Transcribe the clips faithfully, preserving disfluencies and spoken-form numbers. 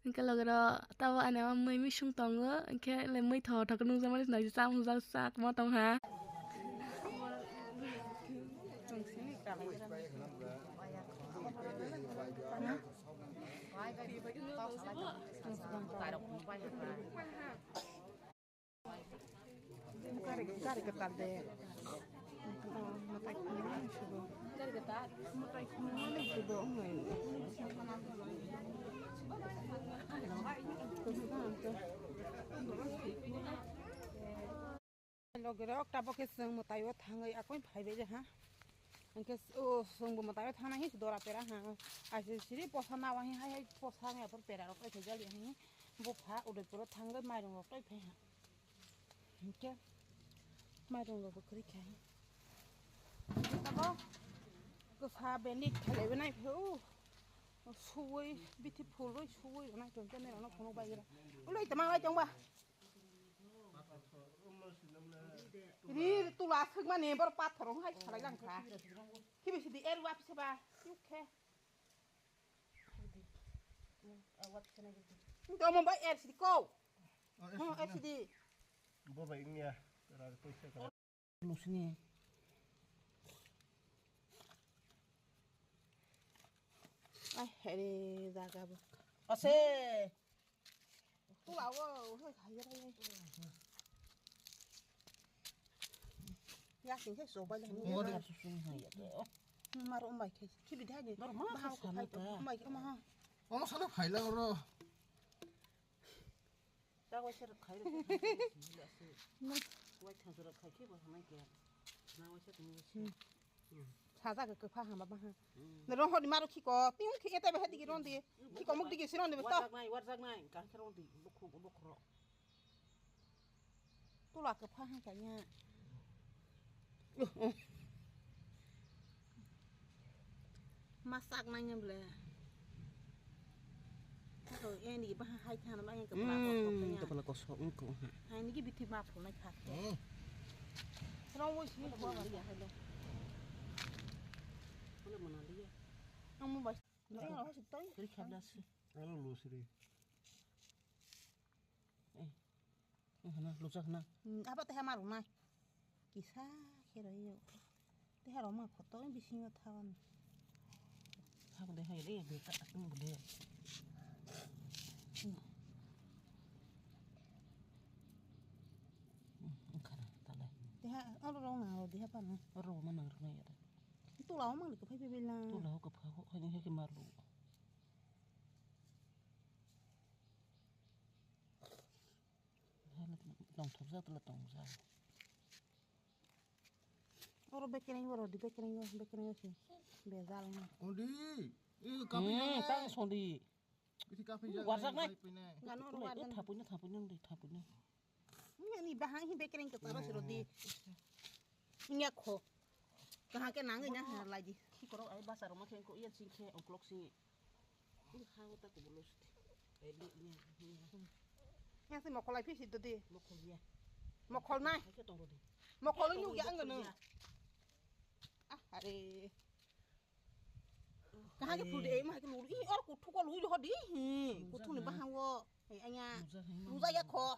Hwnkhe logero tabo ani ama mui misung tongo, hwnkhe le mui thotho khe nukjakmani swnamjak, chamjak sak ma tong ha. Gari, gari kwtal de. Mwtai khumui sudo. Gari kwtal? Mwtai khumui sudo. Logirok tabok khe chwng mwtai o thangwi akoi phaibai de ha. Hwnkhe o chwngbo mwtai o thangnai hinwi dora pera ha. Aise siri posa nawa hinwi hai hai posa wngya por pera rok tei jali hinwi bupha Udaipur o thangwi mairung rok tei phai ha. Hwnkhe mairung rok bo kwrwi kha. Abo kwsa beni khalaibai nai phe o. Suwi bithi phulwi suwi rwnai tong khe nai rokno phunuk bai gra. Ulai tama lai tong ba. Ri tula aswk mani bor pathor wng hai salai lang kha. Khibi sidi er wa pisa ba. Yuk khe. Domo bai er sidi ko. Oh, er sidi. Bo bai wngya. Ra poisa ka. Lusini. Ai, heri jaga bo. Ase. Tula wo, hoi, hai, hai, hai. Ya, sing, hai, so, bai, hai. Mo de susung hai ya de. Maro, umbai, kai. Khibi dai ni. Maro, ma, bahang ko sana phai to, ta. Umbai, ma. Omo sana phai la oro. Ta waisa khai ro. Wai thansa ro khai khe bo hamai khe. Na waisa tong waisa. Saja ke kwpha hama baha. Rong hodi maro khiko, ting khe eta beha digi rondi. Khiko muk digi sirondi beto. Warjak nai, warjak nai, kan khe rondi, bukhu, bukhro. Tula kwpha ha kanya. Masak nai nge ble. Hako, eh, ni baha hai thana ba yang kepala kosok ya. Kepala kosok engko. Hai ni ki bithi ma phulnai kha. Rong wo sini ko ba ya hai lo. Mana dia? Ang mo ba. Rong wo sini toi. Kri khabla si. Alo lo siri. Eh. Hana, lujak na. Hmm, abo teha marunai. Kisa khe rw yo. Teha rw ma photo bisingo thaban. Thang de hai de, de ta tung de. Hmm. Hmm, khana, ta le. Teha, oro rw na, oro deha pa na. Oro ma nang rw na ya da. Tula o mang de ko phai phai la. Tula o ko pha, ko ni he ke malu. Tongthokjak tongthokjak. Oro bekereng oro di bekereng oro bekereng si bejal na. Ondi, eh, kapi Hmm, na. Tang sondi. Iti kapi Warjak nai. Gano oro warjak. Thapuino, thapuino, thapuino. Ini bahang hi bekereng ke taro siro di. Ini kho. Kaha ke nang ini ha lagi. Ki koro ai basa roma ke ko iya sing ke oklok sing. Ini ha ta ko bolo sute. Ai di ini. Yang si mokol ai pisi dodi. Mokol ya. Mokol nai. Ai ke tong dodi. Mokol ini uya angno. Ah, are. Kaha ke pul de ma ke lulu. Ih, or kuthu ko lulu hodi. Hi, kuthu ni bahang wo. Ai anya. Muza ya kho.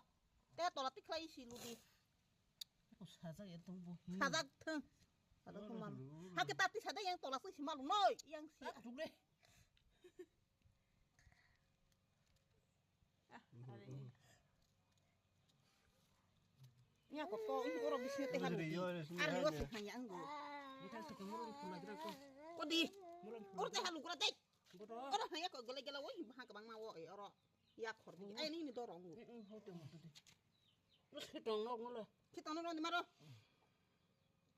Te tola tikhlai si ludi. Ko sajak ya tong bo. Sajak thung. Ado ko mam. Ha ke tati sajak yang tola si malu noi yang si. Tuk de. Ah, are. Nya ko to oro bisne te halu. Ari yo si hanya anggo. Nta se ko mo ko na ko. Ko di. Oro te halu kura dai. Oro hanya ko gele gele woi ha ka bang ma wo oro. Ya khor di. Ai ni ni dorong. Hote mo de. Lo se tong nok ngolo. Ki tong nok ni maro.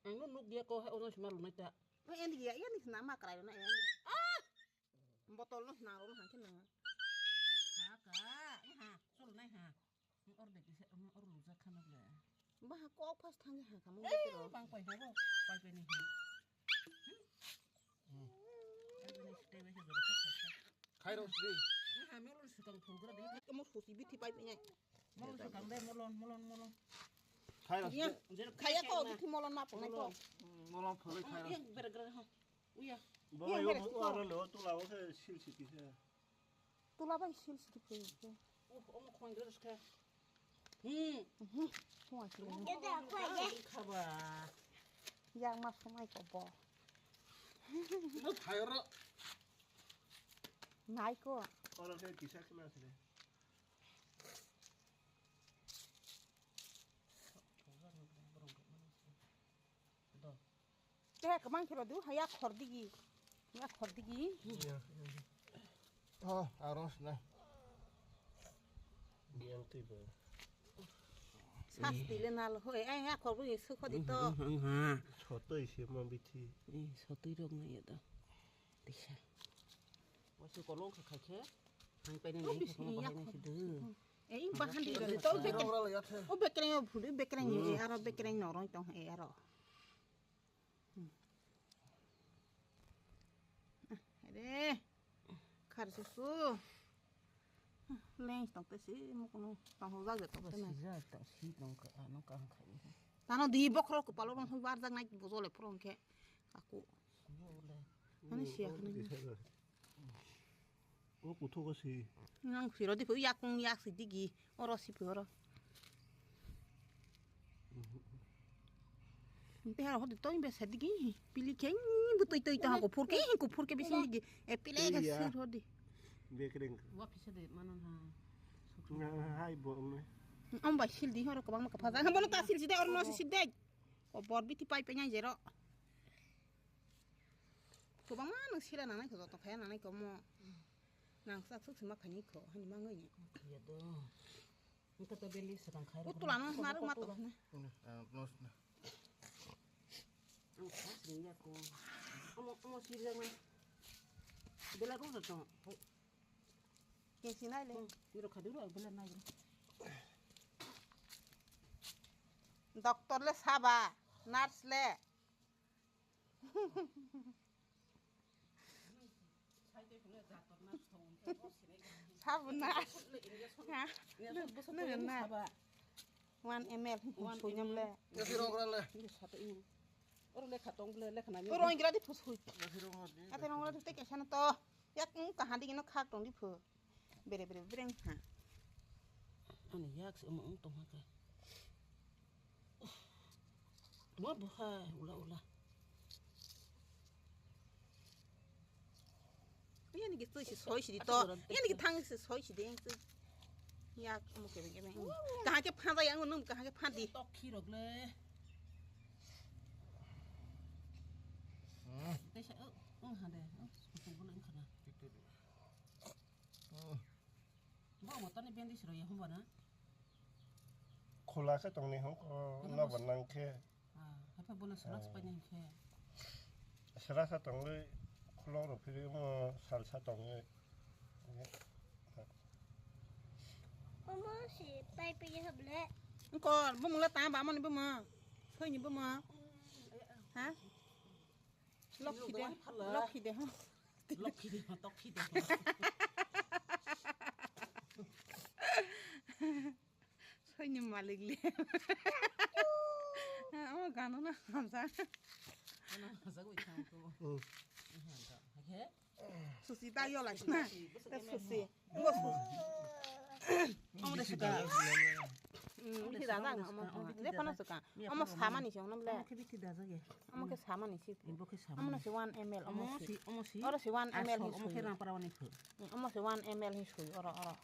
Ang no nuk dia ko hai ono sima lunai ta. Oi endi ya, ya ni na ma krai na endi. Ah! Botol no na ro han ke na. Ha ka, ha, sol nai ha. Or de ki se, or lu ja khana le. Ba ko pas thang ha ka mo. Bang pai ha bo, pai pai ni ha. Khairok sri. Kamu susi bithi pai punya. Molon swkang de, molon, molon, molon. Khairok sri. Khaya ko bithi molon ma punai ko. Molon phulai khairok. Yang berger ho. Uya. Baba yo bu aro lo tu la o se sil siti se. Tula bai sil sidi phe. Uh, omo khon dor khe. Hmm. Mhm. Khon sili. Khaba. Yang mas khon ai ko bo. No thayro. Nai ko. Oro khe kisa khna sile. Do. Te kwbang khe rw di, haya khor digi. Ya khor digi. Oh, aros na. Biang twi bo. Sasti le nal hoi, ai ya khor bu sukho di to. Sotoi se ma bithi. Eh, sotoi rok na ya da. Tisa. Wasu kolong kha khai khe. Hai paina ni kha bahai na si du. Eh, ing bahan di to. Rong rala ya the. O bekreng o bhudi bekreng ni, eh, aro bekreng norong tong, eh, aro. Hmm. Ah, ede. Khar susu. Leng tong te si mo kono tong ho jage tong te na. Sijak tong si tong ka ano ka khai. Tano di bokhro ko palo rong bar jak nai bo jole phro khe. Aku. Ani siya khna. O kuthuk o si. Nang siro di phu yak kung yak si digi. Oro si phu oro. Te haro hodi toy be sa digi. Pili khe ni bu toy toy ta ko phur ke ko phur ke bisi digi. E pile ga sir hodi. Bekreng. Wa pisa de manan ha. Na hai bo me. Om bai sil di horo ko bang ma ka pha. Bono ta sil si de oro no si de. Ko bor biti pai pe nyai jero. Kwbangma nwng sila nanai kho, joto phaiya nanai kho mo. Nang sak suk sima khaini kho, hani mangoi ni. Iya do. Engka to beli sedang khai. Utula no naru mato na. Ini, eh, nos na. Ang khas ni ya ko. Omo, omo sila na. Bela ko to. Kesi nai le. Niro khadu ro bela nai. Doctor le saba, nurse le. Sabun na. Ha? Nang na. One M L. One sunyam le. Oro lekha tong le lekha nai. Oro ingra di phusui. Ate nong ora di te kesa na to. Yak kahandi kino khak tong di phu. Bere bere bere ha. Ani yak se mo tong ha ka. Mo bo ha ula ula. Yani ki tui si soi si di to. Yani ki thang si soi si de. Yak mo ke ke. Kaha ke pha da yang num kaha ke pha di. Tok khi rok le. Te sa o ha de. O ko bo le khana. Bo mo tani bendi siro ya humba na. Khula khe tong ni hong ko no ban nang khe. Ah, hape bono sura sapai nang khe. Sura sa tong le khulong ro phiri mo sal sa tong le. Omo si pai pai ya hable. Ko bo mula ta ba mo ni bo mo. Soi ni bo mo. Ha? Lokhi de, lokhi de, ha. Lokhi de, ha, tokhi de. Soini malik le. Ama gano na hamsa. Ano hamsa ko ikhang ko. Hmm. Ikhang ko. Oke. Susi ta yo lai na. Ta susi. Omo de suka. Hmm, uthi da jang omo. Omo de pana suka. Omo samani si omo le. Omo ke biti da jage. Omo ke samani si. Omo ke samani. Omo si one M L omo si. Omo si. Oro si one M L hi. Omo ke rang para wani phu. Omo si one M L hi sui oro oro.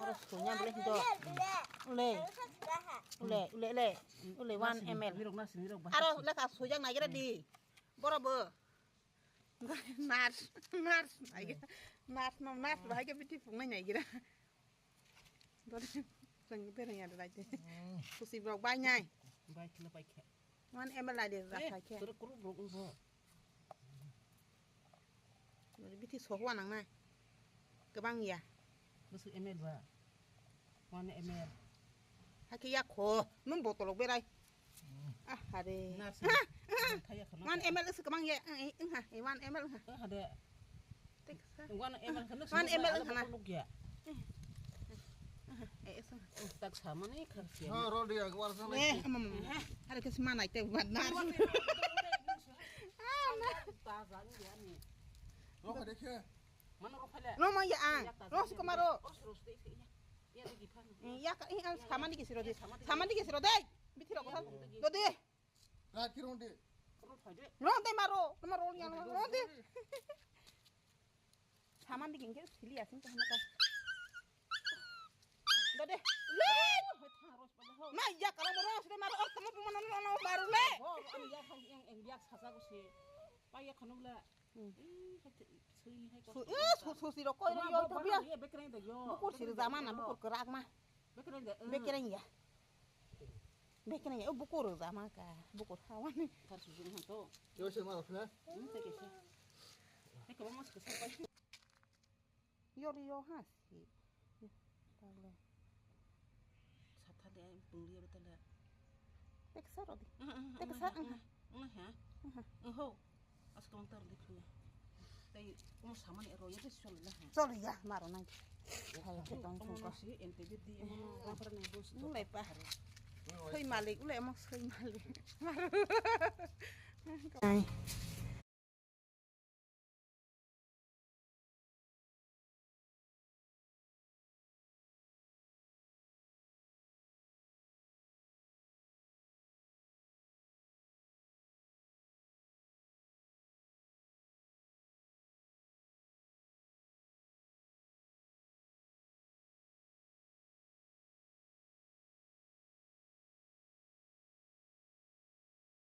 Oro sui nya bole hi do. Ule. Ule ule le. Ule one M L. Mirok nasi mirok ba. Aro le ka sui jang na gira di. Boro bo. Nurse, nurse, nurse, no, nurse, bahai ke biti phungnai nai gira. Dole, rang, bereng ya, dole. Kusi brok bai nai. Bai khe, bai khe. One M L adi rak khai khe. Toro kuru brok ungbo. Dole biti sohwa nang nai. Kebang ya. Bwswk M L ba? One M L. Hakhe ya kho, nung botolok berai. Ah, hare. Nurse. Ha, ha. Nung thai ya kho, nung One M L se kamang ya, eh, eh, ha, eh, one M L ha. Eh, hade. Tek sa. One M L kho, one M L ha na. Botolok ya. Eh, eh, sa. Oh, tak sama ni kha siya. Ha, ro dia, aku warsa. Eh, amam. Hare ke semana itu buat nurse. Ah, na. Taza ni ya ni. Lo ka dekhe. Mano ro phale. No ma ya ang. Yak ta No jani si ko maro. Oro suro suro ya. Ya de gipha. Ya ka i ang samani ki siro de. Samani ki siro de. Bithi ro ko. Do de. Ra ki rong de. Ro phai de. Ro de maro. Maro ya ro de. Samani ki ke sili asin ko ma ka. Do de. Le. Hoi tha ro phale ho. Na ya ka ro ro de maro. Tamo pumana no maro le. Ho ani ya khang yang yang yak saja ko se. Pa ya khanu bla. Hmm. Ih, hai te, sui hai Su-, kosong eh, kosong. Su-, susi rok koi Toma rok bo yo, bahar thabiya. Ye bekreng de yo. Bukur siri Bekreng de zaman na yo. Bukur kerak ma. Bekreng de. Bekreng ya. Bekreng ya. Oh, bukur zaman ka. Bukur hawan. Tar susu nang to. Yo se ma rok na. Hmm, te kese. Hai ko mas kese pai. Yor yo ha si. Yo, table. Satha de pungli ya betul ya. Teksa rodi. Teksa. Enggak ha. Enggak ho. As kong tar di punya. Tei kamu sama nih roya deh sulit lah. Sorry ya, maro nang. Kalau kita Kamu langsung kok. Masih N T B di emang apa nih bos? Mulai pa. Soi malik, ulai emang soi malik. Maro. Ai.